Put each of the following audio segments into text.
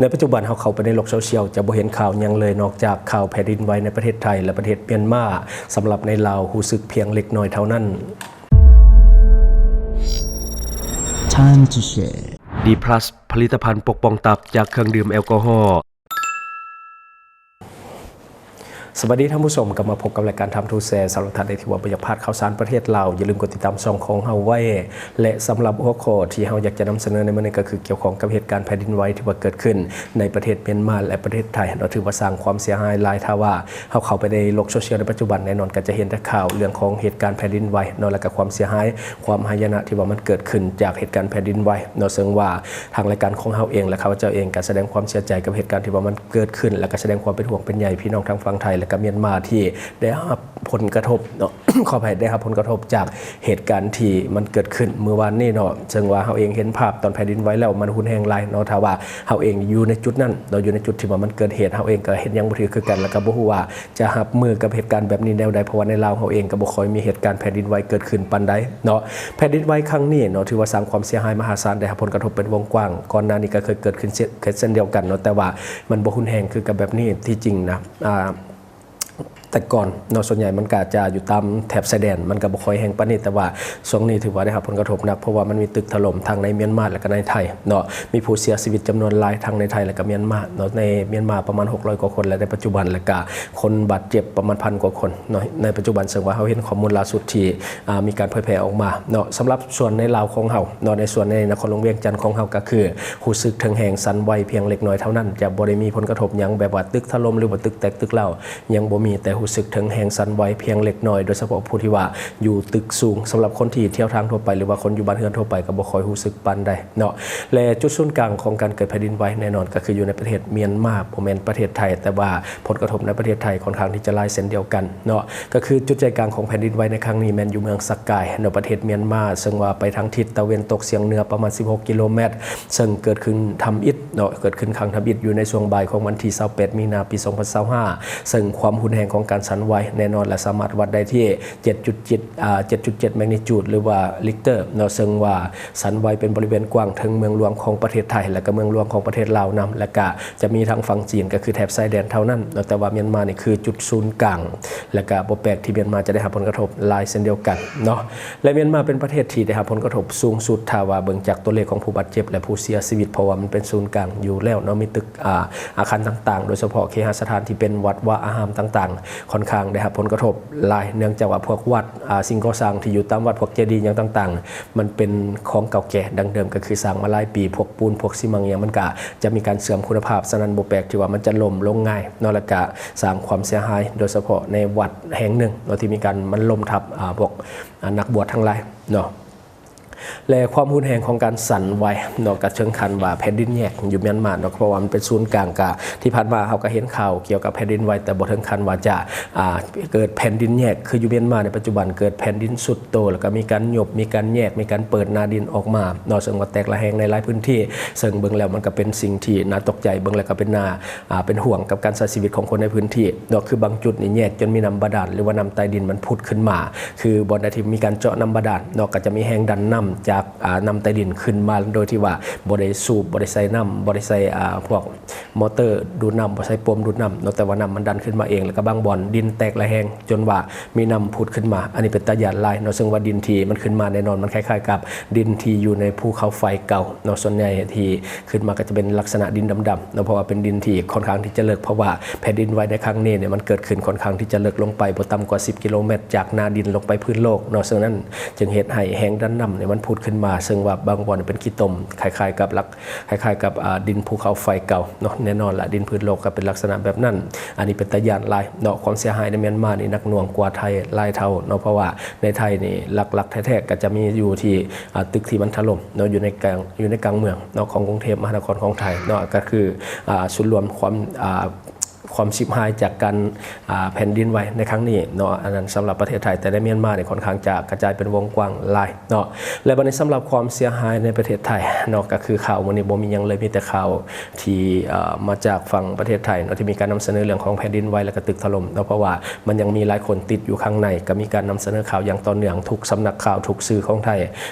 ໃນປັດຈຸບັນເຮົາເຂົ້າໄປໃນໂລກໂຊຊຽວ ຈະບໍ່ເຫັນຂ່າວຫຍັງເລີຍ ນອກຈາກຂ່າວແຜ່ນດິນໄຫວໃນປະເທດໄທ ແລະ ປະເທດມຽນມາ. ສຳລັບໃນລາວ ຮູ້ສຶກພຽງເລັກນ້ອຍເທົ່ານັ້ນ. Time to share. ດີພລັສ ຜະລິດຕະພັນປົກປ້ອງຕັບຈາກເຄື່ອງດື່ມແອລກໍຮໍ. ສະບາຍດີທ່ານຜູ້ຊົມ, ກັບມາພົບກັບລາຍການ Time to Share. ສຳລັບທ່ານໃດທີ່ວ່າບໍ່ຢາກພາດຂ່າວສານປະເທດລາວ, ຢ່າລືມກົດຕິດຕາມຊ່ອງຂອງເຮົາໄວ້. ແລະ ສຳລັບຫົວຂໍ້ທີ່ເຮົາຢາກຈະນຳສະເໜີໃນມື້ນີ້ ກໍຄືກ່ຽວຂ້ອງກັບເຫດການແຜ່ນດິນໄຫວທີ່ວ່າເກີດຂຶ້ນໃນປະເທດມຽນມາ ແລະ ປະເທດໄທເນາະ, ຖືວ່າສ້າງຄວາມເສຍຫາຍຫຼາຍ. ຖ້າວ່າເຮົາເຂົ້າໄປໃນໂລກໂຊຊຽວໃນປັດຈຸບັນ, ແນ່ນອນກໍຈະເຫັນແຕ່ຂ່າວເລື່ອງຂອງເຫດການແຜ່ນດິນໄຫວເນາະ ແລະ ກໍຄວາມເສຍຫາຍ, ຄວາມຫາຍະນະທີ່ວ່າມັນເກີດຂຶ້ນຈາກເຫດການແຜ່ນດິນໄຫວເນາະ. ເຊິ່ງວ່າທາງລາຍການຂອງເຮົາເອງ ແລະ ຂ້າພະເຈົ້າເອງ ກໍສະແດງຄວາມເສຍໃຈກັບເຫດການທີ່ວ່າມັນ ເກີດຂຶ້ນ ແລະ ກໍສະແດງຄວາມເປັນຫ່ວງເປັນໃຍພີ່ນ້ອງທາງຝັ່ງໄທ ແລະ ກໍມຽນມາ ທີ່ໄດ້ຮັບຜົນກະທົບເນາະ, ຂໍອະໄພ, ໄດ້ຮັບຜົນກະທົບຈາກເຫດການທີ່ມັນເກີດຂຶ້ນມື້ວານນີ້ເນາະ. ເຊິ່ງວ່າເຮົາເອງເຫັນພາບຕອນແຜ່ນດິນໄຫວແລ້ວ ມັນຮຸນແຮງຫຼາຍເນາະ. ຖ້າວ່າເຮົາເອງຢູ່ໃນຈຸດນັ້ນເນາະ, ຢູ່ໃນຈຸດທີ່ວ່າມັນເກີດເຫດ, ເຮົາເອງກໍເຮັດຫຍັງບໍ່ຖືກຄືກັນ ແລ້ວກໍບໍ່ຮູ້ວ່າຈະຮັບມືກັບເຫດການແບບນີ້ແນວໃດ, ເພາະວ່າໃນລາວເຮົາເອງກໍບໍ່ຄ່ອຍມີເຫດການແຜ່ນດິນໄຫວເກີດຂຶ້ນປານໃດເນາະ. ແຜ່ນດິນໄຫວຄັ້ງນີ້ເນາະ ຖືວ່າສ້າງຄວາມເສຍຫາຍມະຫາສານ, ໄດ້ຮັບຜົນກະທົບເປັນວົງກວ້າງ. ກ່ອນໜ້ານີ້ກໍເຄີຍເກີດຂຶ້ນເຊັ່ນ ເຊັ່ນດຽວກັນເນາະ, ແຕ່ວ່າ ມັນບໍ່ຮຸນແຮງຄືກັບແບບນີ້. ທີ່ຈິງນະ ອ່າ ແຕ່ກ່ອນເນາະ ສ່ວນໃຫຍ່ມັນກະຈະຢູ່ຕາມແຖບຊາຍແດນ, ມັນກະບໍ່ຄ່ອຍແຮງປານນີ້, ແຕ່ວ່າຊ່ວງນີ້ຖືວ່າໄດ້ຮັບຜົນກະທົບໜັກ, ເພາະວ່າມັນມີຕຶກຖະຫຼົ່ມທັງໃນມຽນມາ ແລະ ກະໃນໄທເນາະ, ມີຜູ້ເສຍຊີວິດຈຳນວນຫຼາຍທັງໃນໄທ ແລະ ກະມຽນມາເນາະ, ໃນມຽນມາປະມານຫົກຮ້ອຍກວ່າຄົນ ແລະ ໃນປັດຈຸບັນ, ແລະ ກະຄົນບາດເຈັບປະມານພັນກວ່າຄົນເນາະ ໃນປັດຈຸບັນ. ເຊິ່ງວ່າເຮົາເຫັນຂໍ້ມູນລ່າສຸດທີ່ ອ່າ ມີການເຜີຍແຜ່ອອກມາເນາະ. ສຳລັບສ່ວນໃນລາວຂອງເຮົາເນາະ, ໃນສ່ວນໃນນະຄອນຫຼວງວຽງຈັນຂອງເຮົາ ກໍຄືຮູ້ສຶກເຖິງແຮງສັ່ນໄຫວພຽງເລັກນ້ອຍເທົ່ານັ້ນ, ຈະບໍ່ໄດ້ມີຜົນກະທົບຫຍັງແບບວ່າຕຶກຖະຫຼົ່ມ ຫຼືວ່າຕຶກແຕກຕຶກຮ້າວ ຍັງບໍ່ມີ, ແຕ່ຮູ້ສຶກເຖິງແຮງສັ່ນໄຫວພຽງເລັກນ້ອຍ, ໂດຍສະເພາະຜູ້ທີ່ວ່າຢູ່ຕຶກສູງ. ສຳລັບຄົນທີ່ທ່ຽວທາງທົ່ວໄປ ຫຼືວ່າຄົນຢູ່ບ້ານເຮືອນທົ່ວໄປ ກໍບໍ່ຄ່ອຍຮູ້ສຶກປານໃດເນາະ. ແລະ ຈຸດສູນກາງຂອງການເກີດແຜ່ນດິນໄຫວແນ່ນອນ ກໍຄືຢູ່ໃນປະເທດມຽນມາ, ບໍ່ແມ່ນປະເທດໄທ, ແຕ່ວ່າຜົນກະທົບໃນປະເທດໄທຄ່ອນຂ້າງທີ່ຈະຫຼາຍເຊັ່ນດຽວກັນເນາະ. ກໍຄືຈຸດໃຈກາງຂອງແຜ່ນດິນໄຫວໃນຄັ້ງນີ້ ແມ່ນຢູ່ເມືອງສະກາຍເນາະ, ປະເທດມຽນມາ, ເຊິ່ງວ່າໄປທາງທິດຕາເວັນຕົກສຽງເໜືອປະມານສິບຫົກກິໂລແມັດ, ເຊິ່ງເກີດຂຶ້ນທຳອິດເນາະ, ເກີດຂຶ້ນຄັ້ງທຳອິດຢູ່ໃນຊ່ວງບ່າຍຂອງວັນທີຊາວແປດມີນາ ປີສອງພັນຊາວຫ້າ, ເຊິ່ງຄວາມຮຸນແຮງຂອງການສັ່ນໄຫວແນ່ນອນ ແລະ ສາມາດວັດໄດ້ທີ່ເຈັດຈຸດເຈັດ ອ່າ ເຈັດຈຸດເຈັດແມັກນິຈູດ ຫຼືວ່າລິກເຕີເນາະ, ເຊິ່ງວ່າສັ່ນໄຫວເປັນບໍລິເວນກວ້າງເຖິງເມືອງຫຼວງຂອງປະເທດໄທ ແລະ ກໍເມືອງຫຼວງຂອງປະເທດລາວນຳ, ແລະ ກະຈະມີທາງຝັ່ງຈີນ ກໍຄືແຖບຊາຍແດນເທົ່ານັ້ນເນາະ, ແຕ່ວ່າມຽນມານີ້ຄືຈຸດສູນກາງ ແລະ ກະບໍ່ແປກທີ່ມຽນມາຈະໄດ້ຮັບຜົນກະທົບຫຼາຍເຊັ່ນດຽວກັນເນາະ. ແລະ ມຽນມາເປັນປະເທດທີ່ໄດ້ຮັບຜົນກະທົບສູງສຸດ ຖ້າວ່າເບິ່ງຈາກຕົວເລກຂອງຜູ້ບາດເຈັບ ແລະ ຜູ້ເສຍຊີວິດ, ເພາະວ່າມັນເປັນສູນກາງຢູ່ແລ້ວເນາະ, ມີຕຶກ ອາ ອາຄານຕ່າງໆ ໂດຍສະເພາະເຄຫະສະຖານທີ່ເປັນວັດວາອາຮາມຕ່າງໆ ຄ່ອນຂ້າງໄດ້ຮັບຜົນກະທົບຫຼາຍ, ເນື່ອງຈາກວ່າພວກວັດ ອາ ສິ່ງກໍ່ສ້າງທີ່ຢູ່ຕາມວັດ, ພວກເຈດີຫຍັງຕ່າງໆ ມັນເປັນຂອງເກົ່າແກ່ດັ້ງເດີມ, ກໍຄືສ້າງມາຫຼາຍປີ, ພວກປູນ ພວກຊີມັງຫຍັງ ມັນກະຈະມີການເສື່ອມຄຸນນະພາບ, ສະນັ້ນບໍ່ແປກທີ່ວ່າມັນຈະລົ້ມລົງງ່າຍເນາະ, ແລ້ວກະສ້າງຄວາມເສຍຫາຍ ໂດຍສະເພາະໃນວັດແຫ່ງໜຶ່ງເນາະ ທີ່ມີການ ມັນລົ້ມທັບ ອາ ພວກ ອາ ນັກບວດທັງຫຼາຍເນາະ. ແລະ ຄວາມຮຸນແຮງຂອງການສັ່ນໄຫວເນາະ ກະເຖິງຂັ້ນວ່າແຜ່ນດິນແຍກຢູ່ມຽນມາເນາະ, ເພາະວ່າມັນເປັນສູນກາງ. ກະທີ່ຜ່ານມາເຮົາກະເຫັນຂ່າວກ່ຽວກັບແຜ່ນດິນໄຫວ, ແຕ່ບໍ່ເຖິງຂັ້ນວ່າຈະ ອ່າ ເກີດແຜ່ນດິນແຍກ ຄືຢູ່ມຽນມາໃນປັດຈຸບັນ ເກີດແຜ່ນດິນຊຸດໂຕ ແລ້ວກະມີການຍຸບ, ມີການແຍກ, ມີການເປີດໜ້າດິນອອກມາເນາະ, ເຊິ່ງວ່າແຕກລະແຫງໃນຫຼາຍພື້ນທີ່. ເຊິ່ງເບິ່ງແລ້ວມັນກະເປັນສິ່ງທີ່ໜ້າຕົກໃຈ, ເບິ່ງແລ້ວກະເປັນໜ້າ ອ່າ ເປັນຫ່ວງກັບການໃຊ້ຊີວິດຂອງຄົນໃນພື້ນທີ່ເນາະ, ຄືບາງຈຸດນີ້ແຍກຈົນມີນ້ຳບາດານ ຫຼືວ່ານ້ຳໃຕ້ດິນມັນຜຸດຂຶ້ນມາ, ຄືບ່ອນໃດທີ່ມີການເຈາະນ້ຳບາດານເນາະ ກໍຈະມີແຮງດັນນ້ຳຈາກ ອ່າ ນ້ຳໃຕ້ດິນຂຶ້ນມາ ໂດຍທີ່ວ່າບໍ່ໄດ້ສູບ, ບໍ່ໄດ້ໃສ່ນ້ຳ, ບໍ່ໄດ້ໃສ່ ອ່າ ພວກມໍເຕີດູດນ້ຳ, ບໍ່ໃສ່ປົມດູດນ້ຳເນາະ, ແຕ່ວ່ານ້ຳມັນດັນຂຶ້ນມາເອງ. ແລ້ວກໍບາງບ່ອນດິນແຕກລະແຫງຈົນວ່າມີນ້ຳຜຸດຂຶ້ນມາ, ອັນນີ້ເປັນຕາຢ້ານຫຼາຍເນາະ. ເຊິ່ງວ່າດິນທີ່ມັນຂຶ້ນມາແນ່ນອນ ມັນຄ້າຍໆກັບດິນທີ່ຢູ່ໃນພູເຂົາໄຟເກົ່າເນາະ, ສ່ວນໃຫຍ່ທີ່ ຂຶ້ນມາກໍຈະເປັນລັກສະນະດິນດຳໆເນາະ, ເພາະວ່າເປັນດິນທີ່ຄ່ອນຂ້າງທີ່ຈະເລິກ, ເພາະວ່າແຜ່ນດິນໄຫວໃນຄັ້ງນີ້ເນຍ ມັນເກີດຂຶ້ນຄ່ອນຂ້າງທີ່ຈະເລິກລົງໄປ ບໍ່ຕ່ຳກວ່າສິບກິໂລແມັດຈາກໜ້າດິນລົງໄປພື້ນໂລກເນາະ. ສະນັ້ນຈຶ່ງເຮັດໃຫ້ແຮງດັນນ້ຳເນຍ ມັນຜຸດຂຶ້ນມາ, ເຊິ່ງວ່າບາງບ່ອນເປັນຂີ້ຕົມ ຄ້າຍໆກັບລັກ ຄ້າຍໆກັບ ອ່າ ດິນພູເຂົາໄຟເກົ່າເນາະ. ແນ່ນອນລະ ດິນພື້ນໂລກກໍເປັນລັກສະນະແບບນັ້ນ, ອັນນີ້ເປັນຕາຢ້ານຫຼາຍເນາະ. ຄວາມເສຍຫາຍໃນມຽນມານີ້ໜັກໜ່ວງກວ່າໄທຫຼາຍເທົ່າເນາະ, ເພາະວ່າໃນໄທນີ້ຫຼັກໆແທ້ໆກໍຈະມີຢູ່ທີ່ ອ່າ ຕຶກທີ່ມັນຖະຫຼົ່ມເນາະ ຢູ່ໃນກາງ ຢູ່ໃນກາງເມືອງເນາະ ຂອງກຸງເທບມະຫານະຄອນຂອງໄທເນາະ, ກໍຄື ອ່າ ສູນລວມຄວາມ ອ່າ ຄວາມເສຍຫາຍຈາກການ ອ່າ ແຜ່ນດິນໄຫວໃນຄັ້ງນີ້ເນາະ ອັນນັ້ນສຳລັບປະເທດໄທ, ແຕ່ໃນມຽນມານີ້ຄ່ອນຂ້າງຈະກະຈາຍເປັນວົງກວ້າງຫຼາຍເນາະ. ແລະ ບັດນີ້ສຳລັບຄວາມເສຍຫາຍໃນປະເທດໄທເນາະ ກໍຄືຂ່າວມື້ນີ້ບໍ່ມີຫຍັງເລີຍ, ມີແຕ່ຂ່າວທີ່ ເອີ ມາຈາກຝັ່ງປະເທດໄທເນາະ ທີ່ມີການນຳສະເໜີເລື່ອງຂອງແຜ່ນດິນໄຫວ ແລ້ວກໍຕຶກຖະຫຼົ່ມເນາະ, ເພາະວ່າມັນຍັງມີຫຼາຍຄົນຕິດຢູ່ຂ້າງໃນ. ກໍມີການນຳສະເໜີຂ່າວຢ່າງຕໍ່ເນື່ອງ, ທຸກສຳນັກຂ່າວ ທຸກສື່ຂອງໄທ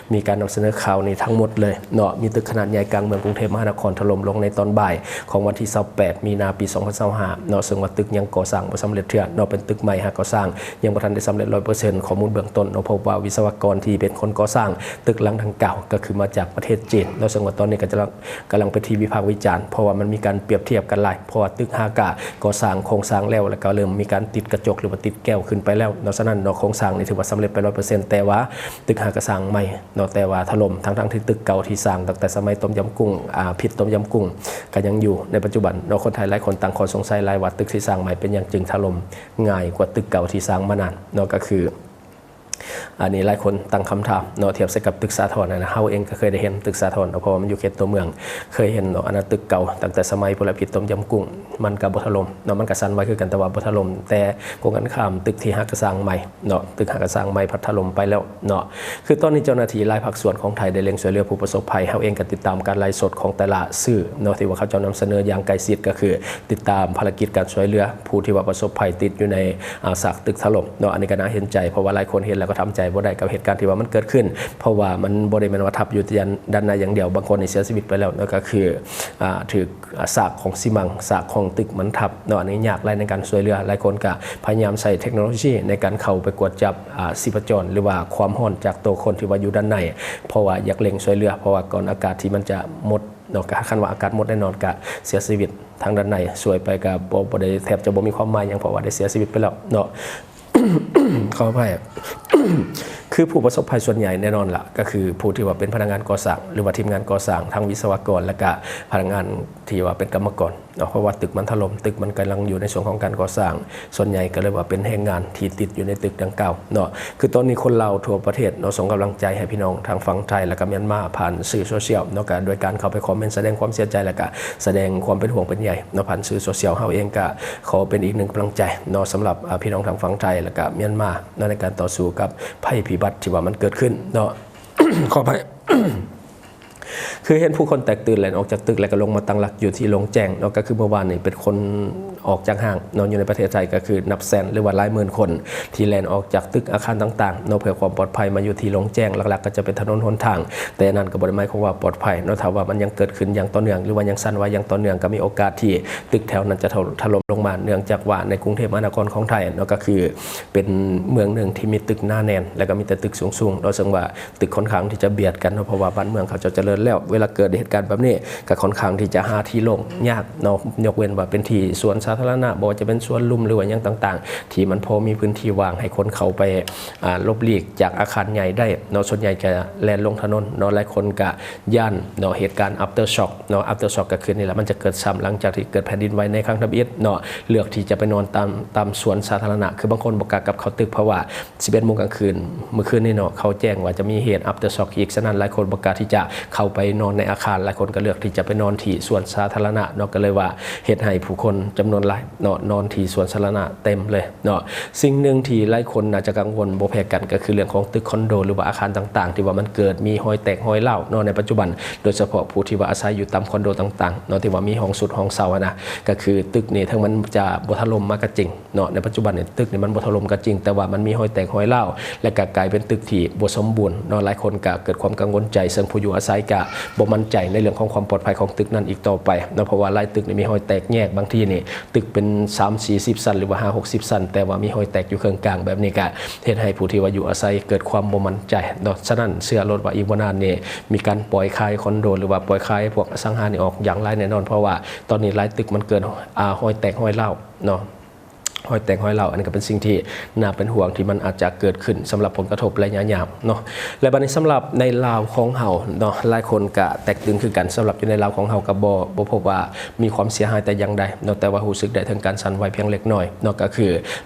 ມີການນຳສະເໜີຂ່າວນີ້ທັງໝົດເລີຍເນາະ. ມີຕຶກຂະໜາດໃຫຍ່ກາງເມືອງກຸງເທບມະຫານະຄອນຖະຫຼົ່ມລົງໃນຕອນບ່າຍຂອງວັນທີຊາວແປດມີນາປີສອງພັນຊາວຫ້າເນາະ, ເຊິ່ງວ່າຕຶກຍັງກໍ່ສ້າງບໍ່ສຳເລັດເທື່ອເນາະ, ເປັນຕຶກໃໝ່ຫາກໍ່ສ້າງ ຍັງບໍ່ທັນໄດ້ສຳເລັດຮ້ອຍເປີເຊັນ. ຂໍ້ມູນເບື້ອງຕົ້ນເນາະ ພົບວ່າວິສະວະກອນທີ່ເປັນຄົນກໍ່ສ້າງຕຶກຫຼັງດັ່ງກ່າວ ກໍຄືມາຈາກປະເທດຈີນເນາະ, ເຊິ່ງວ່າຕອນນີ້ກໍຈະ ກຳລັງເປັນທີ່ວິພາກວິຈານ ເພາະວ່າມັນມີການປຽບທຽບກັນຫຼາຍ, ເພາະວ່າຕຶກຫ້າກະກໍ່ສ້າງໂຄງສ້າງແລ້ວ ແລ້ວກໍເລີ່ມມີການຕິດກະຈົກ ຫຼືວ່າຕິດແກ້ວຂຶ້ນໄປແລ້ວເນາະ. ສະນັ້ນເນາະ ໂຄງສ້າງນີ້ຖືວ່າສຳເລັດໄປຮ້ອຍເປີເຊັນ, ແຕ່ວ່າຕຶກຫ້າກະສ້າງໃໝ່ເນາະ ແຕ່ວ່າຖະຫຼົ່ມ, ທັງໆທີ່ຕຶກເກົ່າທີ່ສ້າງຕັ້ງແຕ່ສະໄໝຕົ້ມຍຳກຸ້ງ ອາ ພິດຕົ້ມຍຳກຸ້ງ ກໍຍັງຢູ່ໃນປັດຈຸບັນເນາະ. ຄົນໄທຫຼາຍຄົນຕັ້ງຂໍ້ສົງໄສຫຼາຍວ່າ ຕຶກທີ່ສ້າງໃໝ່ເປັນຫຍັງຈຶ່ງຖະຫຼົ່ມງ່າຍກວ່າຕຶກເກົ່າທີ່ສ້າງມານານເນາະ, ກໍຄື ອັນນີ້ຫຼາຍຄົນຕັ້ງຄຳຖາມເນາະ ທຽບໃສ່ກັບຕຶກສາທອນນະ. ເຮົາເອງກໍເຄີຍໄດ້ເຫັນຕຶກສາທອນເນາະ ເພາະວ່າມັນຢູ່ເຂດຕົວເມືອງ, ເຄີຍເຫັນເນາະ. ອັນນັ້ນຕຶກເກົ່າຕັ້ງແຕ່ສະໄໝພຸ້ນລະ ພິດຕົ້ມຍຳກຸ້ງ ມັນກໍບໍ່ຖະຫຼົ່ມເນາະ, ມັນກໍສັ່ນໄຫວຄືກັນ ແຕ່ວ່າບໍ່ຖະຫຼົ່ມ. ແຕ່ກົງກັນຂ້າມ ຕຶກທີ່ຫາກະສ້າງໃໝ່ເນາະ, ຕຶກຫາກະສ້າງໃໝ່ພັດຖະຫຼົ່ມໄປແລ້ວເນາະ. ຄືຕອນນີ້ເຈົ້າໜ້າທີ່ຫຼາຍພາກສ່ວນຂອງໄທໄດ້ເລັ່ງຊ່ວຍເຫຼືອຜູ້ປະສົບໄພ. ເຮົາເອງກໍຕິດຕາມການໄລຟ໌ສົດຂອງແຕ່ລະສື່ເນາະ ທີ່ວ່າເຂົາເຈົ້ານຳສະເໜີຢ່າງໃກ້ຊິດ, ກໍຄືຕິດຕາມພາລະກິດການຊ່ວຍເຫຼືອ ຜູ້ທີ່ວ່າປະສົບໄພຕິດຢູ່ໃນ ອາ ຊາກຕຶກຖະຫຼົ່ມເນາະ. ອັນນີ້ກໍໜ້າເຫັນໃຈ ເພາະວ່າຫຼາຍຄົນເຫັນແລ້ວກໍທຳໃຈບໍ່ໄດ້ກັບເຫດການທີ່ວ່າມັນເກີດຂຶ້ນ, ເພາະວ່າມັນບໍ່ໄດ້ແມ່ນວ່າທັບຢູ່ທີ່ດ້ານໃນຢ່າງດຽວ, ບາງຄົນນີ້ເສຍຊີວິດໄປແລ້ວເນາະ, ກໍຄື ອາ ຖືກ ອາ ຊາກຂອງຊີມັງ ຊາກຂອງຕຶກມັນທັບເນາະ. ອັນນີ້ຍາກຫຼາຍໃນການຊ່ວຍເຫຼືອ, ຫຼາຍຄົນກໍພະຍາຍາມໃຊ້ເທັກໂນໂລຊີໃນການເຂົ້າໄປກວດຈັບ ອາ ຊີພະຈອນ ຫຼືວ່າຄວາມຮ້ອນຈາກໂຕຄົນທີ່ວ່າຢູ່ດ້ານໃນ, ເພາະວ່າຢາກເລັ່ງຊ່ວຍເຫຼືອ, ເພາະວ່າກ່ອນອາກາດທີ່ມັນຈະໝົດ ເນາະ, ກໍຄັນວ່າອາກາດໝົດແນ່ນອນ ກໍເສຍຊີວິດທາງດ້ານໃນ, ຊ່ວຍໄປກໍບໍ່ ບໍ່ໄດ້ ແທບຈະບໍ່ມີຄວາມໝາຍຫຍັງ ເພາະວ່າໄດ້ເສຍຊີວິດໄປແລ້ວເນາະ. ຂໍອະໄພ ຄືຜູ້ປະສົບໄພສ່ວນໃຫຍ່ແນ່ນອນລະ ກໍຄືຜູ້ທີ່ວ່າເປັນພະນັກງານກໍ່ສ້າງ ຫຼືວ່າທີມງານກໍ່ສ້າງ, ທັງວິສະວະກອນ ແລະກະພະນັກງານທີ່ວ່າເປັນກຳມະກອນ ເນາະ, ເພາະວ່າຕຶກມັນຖະຫຼົ່ມ, ຕຶກມັນກຳລັງຢູ່ໃນຊ່ວງຂອງການກໍ່ສ້າງ, ສ່ວນໃຫຍ່ກໍເລີຍວ່າເປັນແຮງງານທີ່ຕິດຢູ່ໃນຕຶກດັ່ງກ່າວເນາະ. ຄືຕອນນີ້ຄົນລາວທົ່ວປະເທດເນາະ ສົ່ງກຳລັງໃຈໃຫ້ພີ່ນ້ອງທາງຝັ່ງໄທ ແລະກະມຽນມາ ຜ່ານສື່ໂຊຊຽວເນາະ, ກະໂດຍການເຂົ້າໄປຄອມເມັນສະແດງຄວາມເສຍໃຈ ແລະກະສະແດງຄວາມເປັນຫ່ວງເປັນໃຍເນາະ ຜ່ານສື່ໂຊຊຽວ. ເຮົາເອງກະຂໍເປັນອີກໜຶ່ງກຳລັງໃຈເນາະ ສຳລັບ ອາ ພີ່ນ້ອງທາງຝັ່ງໄທ ແລະກະມຽນມາເນາະ ໃນການຕໍ່ສູ້ກັບໄພພິບັດທີ່ວ່າມັນເກີດຂຶ້ນເນາະ. ຂໍອະໄພ ຄືເຫັນຜູ້ຄົນແຕກຕື່ນແລ່ນອອກຈາກຕຶກ ແລ້ວກໍລົງມາຕັ້ງຫຼັກຢູ່ທີ່ໂລ່ງແຈ້ງເນາະ, ກໍຄືເມື່ອວານນີ້ເປັນຄົນອອກຈາກຫ້າງເນາະ ຢູ່ໃນປະເທດໄທ ກໍຄືນັບແສນ ຫຼືວ່າຫຼາຍໝື່ນຄົນທີ່ແລ່ນອອກຈາກຕຶກອາຄານຕ່າງໆເນາະ ເພື່ອຄວາມປອດໄພ ມາຢູ່ທີ່ໂລ່ງແຈ້ງ. ຫຼັກໆກໍຈະເປັນຖະໜົນຫົນທາງ, ແຕ່ນັ້ນກໍບໍ່ໄດ້ໝາຍຄວາມວ່າປອດໄພເນາະ. ຖ້າວ່າມັນຍັງເກີດຂຶ້ນຢ່າງຕໍ່ເນື່ອງ ຫຼືວ່າຍັງສັ່ນໄຫວຢ່າງຕໍ່ເນື່ອງ ກໍມີໂອກາດທີ່ຕຶກແຖວນັ້ນຈະຖະ ຖະຫຼົ່ມລົງມາ, ເນື່ອງຈາກວ່າໃນກຸງເທບມະຫານະຄອນຂອງໄທເນາະ ກໍຄືເປັນເມືອງໜຶ່ງທີ່ມີຕຶກໜາແໜ້ນ ແລ້ວກໍມີແຕ່ຕຶກສູງໆເນາະ, ເຊິ່ງວ່າ ຕຶກຂ້ອນຂ້າງທີ່ຈະບຽດກັນເນາະ, ເພາະວ່າບ້ານເມືອງເຂົາເຈົ້າຈະເລີນແລ້ວ. ເວລາເກີດເຫດການແບບນີ້ ກໍຂ້ອນຂ້າງທີ່ຈະຫາທີ່ໂລ່ງຍາກເນາະ, ຍົກເວັ້ນວ່າເປັນທີ່ສວນສາທາລະນະ, ບໍ່ວ່າຈະເປັນສວນລຸ່ມ ຫຼືວ່າຫຍັງຕ່າງໆ ທີ່ມັນພໍມີພື້ນທີ່ວ່າງໃຫ້ຄົນເຂົ້າໄປ ອາ ຫຼົບຫຼີກຈາກອາຄານໃຫຍ່ໄດ້ເນາະ. ສ່ວນໃຫຍ່ຈະແລ່ນລົງຖະໜົນເນາະ, ຫຼາຍຄົນກໍຢ້ານເນາະ ເຫດການ aftershock ເນາະ, aftershock ກໍຄືນີ້ແຫຼະ ມັນຈະເກີດຊ້ຳຫຼັງຈາກທີ່ເກີດແຜ່ນດິນໄຫວໃນຄັ້ງທຳອິດເນາະ, ເລືອກທີ່ຈະໄປນອນຕາມ ຕາມສວນສາທາລະນະ. ຄືບາງຄົນບໍ່ກ້າກັບເຂົ້າຕຶກ ເພາະວ່າ ສິບເອັດໂມງກາງຄືນມື້ຄືນນີ້ເນາະ ເຂົາແຈ້ງວ່າຈະມີເຫດ aftershock ອີກ, ສະນັ້ນຫຼາຍຄົນບໍ່ກ້າທີ່ຈະເຂົ້າໄປນອນໃນອາຄານ, ຫຼາຍຄົນກໍເລືອກທີ່ຈະໄປນອນທີ່ສວນສາທາລະນະເນາະ, ກໍເລີຍວ່າເຮັດໃຫ້ຜູ້ຄົນຈຳນວນຫຼາຍເນາະ ນອນທີ່ສວນສາທາລະນະເຕັມເລີຍເນາະ. ສິ່ງໜຶ່ງທີ່ຫຼາຍຄົນໜ້າຈະກັງວົນບໍ່ແພ້ກັນ ກໍຄືເລື່ອງຂອງຕຶກຄອນໂດ ຫຼືວ່າອາຄານຕ່າງໆ ທີ່ວ່າມັນເກີດມີຮອຍແຕກຮອຍຮ້າວເນາະ ໃນປັດຈຸບັນ, ໂດຍສະເພາະຜູ້ທີ່ວ່າອາໄສຢູ່ຕາມຄອນໂດຕ່າງໆເນາະ ທີ່ວ່າມີຫ້ອງຊຸດຫ້ອງເຊົ່າຫັ້ນນະ, ກໍຄືຕຶກນີ້ເຖິງມັນຈະບໍ່ຖະຫຼົ່ມມາກໍຈິງ ເນາະ ໃນປັດຈຸບັນນີ້ຕຶກນີ້ມັນບໍ່ຖະຫຼົ່ມກໍຈິງ, ແຕ່ວ່າມັນມີຮອຍແຕກຮອຍຮ້າວ ແລະກະກາຍເປັນຕຶກທີ່ບໍ່ສົມບູນເນາະ. ຫຼາຍຄົນກະເກີດຄວາມກັງວົນໃຈ, ເຊິ່ງຜູ້ຢູ່ອາໄສກະບໍ່ໝັ້ນໃຈໃນເລື່ອງຂອງຄວາມປອດໄພຂອງຕຶກນັ້ນອີກຕໍ່ໄປເນາະ, ເພາະວ່າຫຼາຍຕຶກນີ້ມີຮອຍແຕກແຍກ, ບາງທີນີ້ຕຶກເປັນສາມສີ່ສິບຊັ້ນ ຫຼືວ່າຫ້າຫົກສິບຊັ້ນ ແຕ່ວ່າມີຮອຍແຕກຢູ່ເຄິ່ງກາງແບບນີ້, ກະເຮັດໃຫ້ຜູ້ທີ່ວ່າຢູ່ອາໄສເກີດຄວາມບໍ່ໝັ້ນໃຈເນາະ. ສະນັ້ນເຊື່ອໂລດວ່າອີກບໍ່ນານນີ້ມີການປ່ອຍຂາຍຄອນໂດ ຫຼືວ່າປ່ອຍຂາຍພວກອະສັງຫານີ້ອອກຢ່າງຫຼາຍແນ່ນອນ, ເພາະວ່າຕອນນີ້ຫຼາຍຕຶກມັນເກີດ ອາ ຮອຍແຕກຮອຍຮ້າວເນາະ. ຮອຍແຕກຮອຍຮ້າວ. ອັນນີ້ກໍເປັນສິ່ງທີ່ໜ້າເປັນຫ່ວງ ທີ່ມັນອາດຈະເກີດຂຶ້ນສຳລັບຜົນກະທົບໄລຍະຍາວເນາະ. ແລະ ບັດນີ້ສຳລັບໃນລາວຂອງເຮົາເນາະ ຫຼາຍຄົນກໍແຕກຕື່ນຄືກັນ. ສຳລັບຢູ່ໃນລາວຂອງເຮົາກໍບໍ່ ບໍ່ພົບວ່າມີຄວາມເສຍຫາຍແຕ່ຢ່າງໃດເນາະ, ແຕ່ວ່າຮູ້ສຶກໄດ້ເຖິງການສັ່ນໄຫວພຽງເລັກນ້ອຍເນາະ, ກໍຄື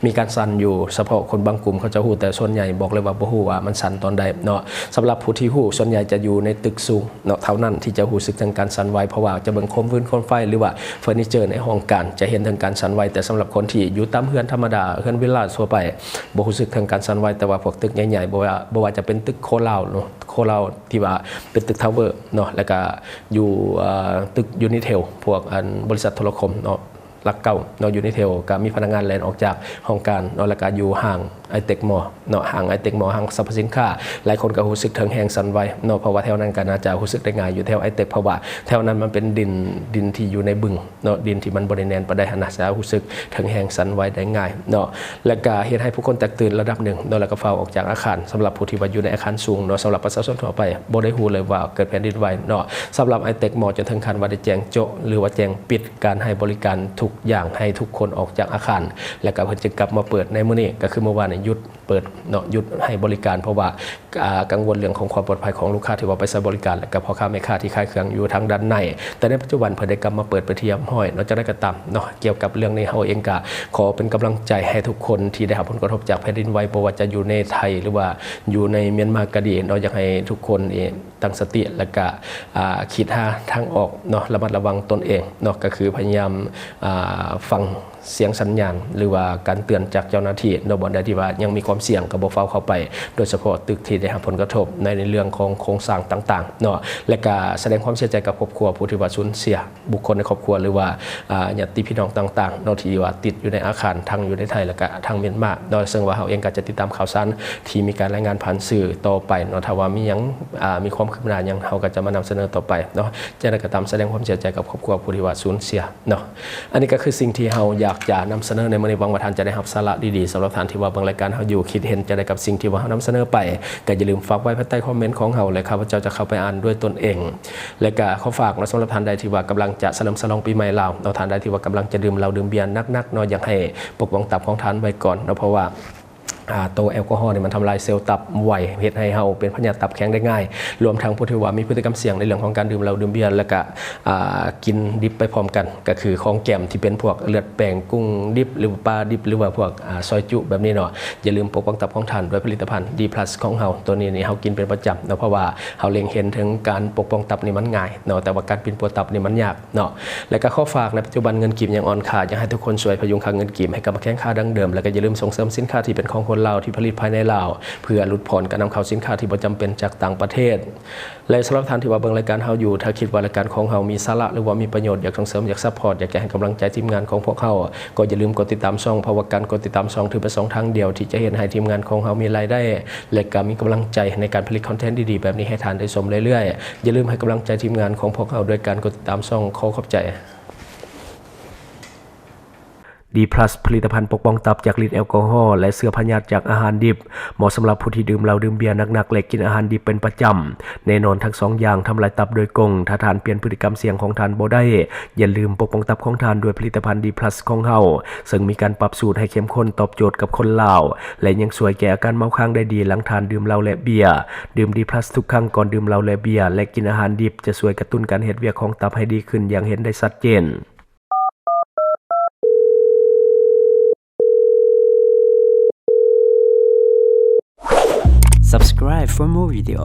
ມີການສັ່ນຢູ່ສະເພາະຄົນບາງກຸ່ມ ເຂົາເຈົ້າຮູ້, ແຕ່ສ່ວນໃຫຍ່ບອກເລີຍວ່າບໍ່ຮູ້ວ່າມັນສັ່ນຕອນໃດເນາະ. ສຳລັບຜູ້ທີ່ຮູ້ ສ່ວນໃຫຍ່ຈະຢູ່ໃນຕຶກສູງ ເນາະ ເທົ່ານັ້ນທີ່ຈະຮູ້ສຶກເຖິງການສັ່ນໄຫວ, ເພາະວ່າຈະເບິ່ງໂຄມຟືນໂຄມໄຟ ຫຼືວ່າເຟີນິເຈີໃນຫ້ອງການ ຈະເຫັນເຖິງການສັ່ນໄຫວ. ແຕ່ສຳລັບຄົນທີ່ຢູ່ຕາມເຮືອນທຳມະດາ ເຮືອນວິລາທົ່ວໄປ ບໍ່ຮູ້ສຶກເຖິງການສັ່ນໄຫວ. ແຕ່ວ່າພວກຕຶກໃຫຍ່ໆ ບໍ່ວ່າ ບໍ່ວ່າຈະເປັນຕຶກໂຄລາວເນາະ ໂຄລາວທີ່ວ່າເປັນຕຶກທາວເວີເນາະ ແລ້ວກະຢູ່ ເອ່ອ ຕຶກຢູນິເທວ ພວກອັນບໍລິສັດໂທລະຄົມເນາະ ຫຼັກເກົ້າເນາະ ຢູນິເທວ ກໍມີພະນັກງານແລ່ນອອກຈາກຫ້ອງການເນາະ, ແລ້ວກໍຢູ່ຫ້າງໄອເຕັກມໍເນາະ ຫ້າງໄອເຕັກມໍ ຫ້າງສັບພະສິນຄ້າ. ຫຼາຍຄົນກໍຮູ້ສຶກເຖິງແຮງສັ່ນໄຫວເນາະ, ເພາະວ່າແຖວນັ້ນກໍໜ້າຈະຮູ້ສຶກໄດ້ງ່າຍຢູ່ແຖວໄອເຕັກ ເພາະວ່າແຖວນັ້ນມັນເປັນດິນ ດິນທີ່ຢູ່ໃນບຶງເນາະ, ດິນທີ່ມັນບໍ່ໄດ້ແໜ້ນປານໃດຫັ້ນນະ, ຈະຮູ້ສຶກເຖິງແຮງສັ່ນໄຫວໄດ້ງ່າຍເນາະ. ແລ້ວກໍເຮັດໃຫ້ຜູ້ຄົນແຕກຕື່ນລະດັບໜຶ່ງເນາະ, ແລ້ວກໍຟ້າວອອກຈາກອາຄານ. ສຳລັບຜູ້ທີ່ວ່າຢູ່ໃນອາຄານສູງເນາະ, ສຳລັບປະຊາຊົນທົ່ວໄປບໍ່ໄດ້ຮູ້ເລີຍວ່າເກີດແຜ່ນດິນໄຫວເນາະ. ສຳລັບໄອເຕັກມໍ ຈົນເຖິງຂັ້ນວ່າໄດ້ແຈ້ງໂຈະ ຫຼືວ່າແຈ້ງປິດ ການໃຫ້ບໍລິການທຸກຢ່າງໃຫ້ທຸກຄົນອອກຈາກອາຄານ, ແລ້ວກໍເພິ່ນຈຶ່ງກັບມາເປີດໃນມື້ນີ້, ກໍຄືມື້ວານນີ້ຢຸດເປີດເນາະ, ຢຸດໃຫ້ບໍລິການ ເພາະວ່າ ອ່າ ກັງວົນເລື່ອງຂອງຄວາມປອດໄພຂອງລູກຄ້າທີ່ວ່າໄປໃຊ້ບໍລິການ ແລ້ວກໍພໍ່ຄ້າແມ່ຄ້າທີ່ຂາຍເຄື່ອງຢູ່ທາງດ້ານໃນ. ແຕ່ໃນປັດຈຸບັນເພິ່ນໄດ້ກັບມາເປີດເປັນທີ່ຮຽບຮ້ອຍເນາະ. ຈັ່ງໃດກໍຕາມເນາະ, ກ່ຽວກັບເລື່ອງນີ້ ເຮົາເອງກໍຂໍເປັນກຳລັງໃຈໃຫ້ທຸກຄົນທີ່ໄດ້ຮັບຜົນກະທົບຈາກແຜ່ນດິນໄຫວ, ບໍ່ວ່າຈະຢູ່ໃນໄທ ຫຼືວ່າຢູ່ໃນມຽນມາກໍດີເນາະ, ຢາກໃຫ້ທຸກຄົນນີ້ ຕັ້ງສະຕິ ແລ້ວກະ ອ່າ ຄິດຫາທາງອອກເນາະ, ລະມັດລະວັງຕົນເອງເນາະ, ກໍຄືພະຍາຍາມ ອ່າ ຟັງສຽງສັນຍານ ຫຼືວ່າການເຕືອນຈາກເຈົ້າໜ້າທີ່ເນາະ, ບ່ອນໃດທີ່ວ່າຍັງມີຄວາມສ່ຽງກໍບໍ່ຟ້າວເຂົ້າໄປ, ໂດຍສະເພາະຕຶກທີ່ໄດ້ຮັບຜົນກະທົບໃນເລື່ອງຂອງໂຄງສ້າງຕ່າງໆເນາະ, ແລະກະສະແດງຄວາມເສຍໃຈກັບຄອບຄົວຜູ້ທີ່ວ່າສູນເສຍ ບຸກຄົນໃນຄອບຄົວ ຫຼືວ່າ ອ່າ ຍາດຕິພີ່ນ້ອງຕ່າງໆເນາະ ທີ່ວ່າຕິດຢູ່ໃນອາຄານ ທັງຢູ່ໃນໄທ ແລະກະທາງມຽນມາເນາະ, ເຊິ່ງວ່າເຮົາເອງກໍຈະຕິດຕາມຂ່າວສານທີ່ມີການລາຍງານຜ່ານສື່ຕໍ່ໄປເນາະ, ຖ້າວ່າມີຫຍັງ ອ່າ ມີຄວາມຄືບໜ້າຫຍັງ ເຮົາກໍຈະມານຳສະເໜີຕໍ່ໄປເນາະ. ຈັ່ງໃດກໍຕາມ ສະແດງຄວາມເສຍໃຈກັບຄອບຄົວຜູ້ທີ່ວ່າສູນເສຍເນາະ. ອັນນີ້ກໍຄືສິ່ງທີ່ເຮົາຢາກຈະນຳສະເໜີໃນມື້ນີ້, ຫວັງວ່າທ່ານຈະໄດ້ຮັບສາລະດີໆ. ສຳລັບທ່ານທີ່ວ່າເບິ່ງລາຍການເຮົາຢູ່ ຄິດເຫັນຈັ່ງໃດກັບສິ່ງທີ່ວ່າເຮົານຳສະເໜີໄປ ກໍຢ່າລືມຝາກໄວ້ພາຍໃຕ້ຄອມເມັນຂອງເຮົາ ແລະ ຂ້າພະເຈົ້າຈະເຂົ້າໄປອ່ານດ້ວຍຕົນເອງ. ແລະກະຂໍຝາກເນາະ, ສຳລັບທ່ານໃດທີ່ວ່າກຳລັງຈະສະເຫຼີມສະຫຼອງປີໃໝ່ລາວເນາະ, ທ່ານໃດທີ່ວ່າກຳລັງຈະດື່ມເຫຼົ້າດື່ມເບຍໜັກໆເນາະ, ຢາກໃຫ້ປົກປ້ອງຕັບຂອງທ່ານໄວ້ກ່ອນເນາະ, ເພາະວ່າ ອ່າ ໂຕແອລກໍຮໍນີ້ມັນທຳລາຍເຊວຕັບໄວ, ເຮັດໃຫ້ເຮົາເປັນພະຍາດຕັບແຂງໄດ້ງ່າຍ. ລວມທັງຜູ້ທີ່ວ່າມີພຶດຕິກຳສ່ຽງໃນເລື່ອງຂອງການດື່ມເຫຼົ້າດື່ມເບຍ ແລະກະ ອ່າ ກິນດິບໄປພ້ອມກັນ, ກໍຄືຂອງແກ້ມທີ່ເປັນພວກເລືອດແປງ, ກຸ້ງດິບ ຫຼືປາດິບ ຫຼືວ່າພວກ ອ່າ ຊອຍຈຸແບບນີ້ເນາະ. ຢ່າລືມປົກປ້ອງຕັບຂອງທ່ານດ້ວຍຜະລິດຕະພັນ ດີພລັສ ຂອງເຮົາ. ໂຕນີ້ນີ້ເຮົາກິນເປັນປະຈຳເນາະ, ເພາະວ່າເຮົາເລັງເຫັນເຖິງການປົກປ້ອງຕັບນີ້ມັນງ່າຍເນາະ, ແຕ່ວ່າການປິ່ນປົວຕັບນີ້ມັນຍາກເນາະ. ແລະກະຂໍຝາກໃນປັດຈຸບັນເງິນກີບຍັງອ່ອນຄ່າ, ຢາກໃຫ້ທຸກຄົນຊ່ວຍພະຍຸງຄ່າເງິນກີບໃຫ້ກັບມາແຂງຄ່າດັ່ງເດີມ, ແລະກະຢ່າລືມສົ່ງເສີມສິນຄ້າທີ່ເປັນຂອງຄົນລາວ ທີ່ຜະລິດພາຍໃນລາວ ເພື່ອຫຼຸດຜ່ອນການນຳເຂົ້າສິນຄ້າທີ່ບໍ່ຈຳເປັນຈາກຕ່າງປະເທດ. ແລະ ສຳລັບທ່ານທີ່ວ່າເບິ່ງລາຍການເຮົາຢູ່, ຖ້າຄິດວ່າລາຍການຂອງເຮົາມີສາລະ ຫຼືວ່າມີປະໂຫຍດ, ຢາກສົ່ງເສີມ, ຢາກຊັບພອດ, ຢາກຈະໃຫ້ກຳລັງໃຈທີມງານຂອງພວກເຮົາ, ກໍຢ່າລືມກົດຕິດຕາມຊ່ອງ, ເພາະວ່າການກົດຕິດຕາມຊ່ອງຖືເປັນຊ່ອງທາງດຽວທີ່ຈະເຮັດໃຫ້ທີມງານຂອງເຮົາມີລາຍໄດ້ ແລະ ກະມີກຳລັງໃຈໃນການຜະລິດຄອນເທັນດີໆແບບນີ້ໃຫ້ທ່ານໄດ້ຊົມເລື້ອຍໆ. ຢ່າລືມໃຫ້ກຳລັງໃຈທີມງານຂອງພວກເຮົາດ້ວຍການກົດຕິດຕາມຊ່ອງ. ຂໍຂອບໃຈ. ດີພລັສ ຜະລິດຕະພັນປົກປ້ອງຕັບຈາກລິດແອລກໍຮໍ ແລະ ເຊື້ອພະຍາດຈາກອາຫານດິບ, ເໝາະສຳລັບຜູ້ທີ່ດື່ມເຫຼົ້າດື່ມເບຍໜັກໆ ແລະ ກິນອາຫານດິບເປັນປະຈຳ. ແນ່ນອນທັງສອງຢ່າງທຳລາຍຕັບໂດຍກົງ. ຖ້າທ່ານປ່ຽນພຶດຕິກຳສ່ຽງຂອງທ່ານບໍ່ໄດ້, ຢ່າລືມປົກປ້ອງຕັບຂອງທ່ານດ້ວຍຜະລິດຕະພັນດີພລັສຂອງເຮົາ, ເຊິ່ງມີການປັບສູດໃຫ້ເຂັ້ມຂຸ້ນຕອບໂຈດກັບຄົນລາວ ແລະ ຍັງຊ່ວຍແກ້ອາການເມົາຄ້າງໄດ້ດີຫຼັງທ່ານດື່ມເຫຼົ້າ ແລະ ເບຍ. ດື່ມດີພລັສທຸກຄັ້ງກ່ອນດື່ມເຫຼົ້າ ແລະ ເບຍ ແລະ ກິນອາຫານດິບ ຈະຊ່ວຍກະຕຸ້ນການເຮັດວຽກຂອງຕັບໃຫ້ດີຂຶ້ນຢ່າງເຫັນໄດ້ຊັດເຈນ. Subscribe for more video.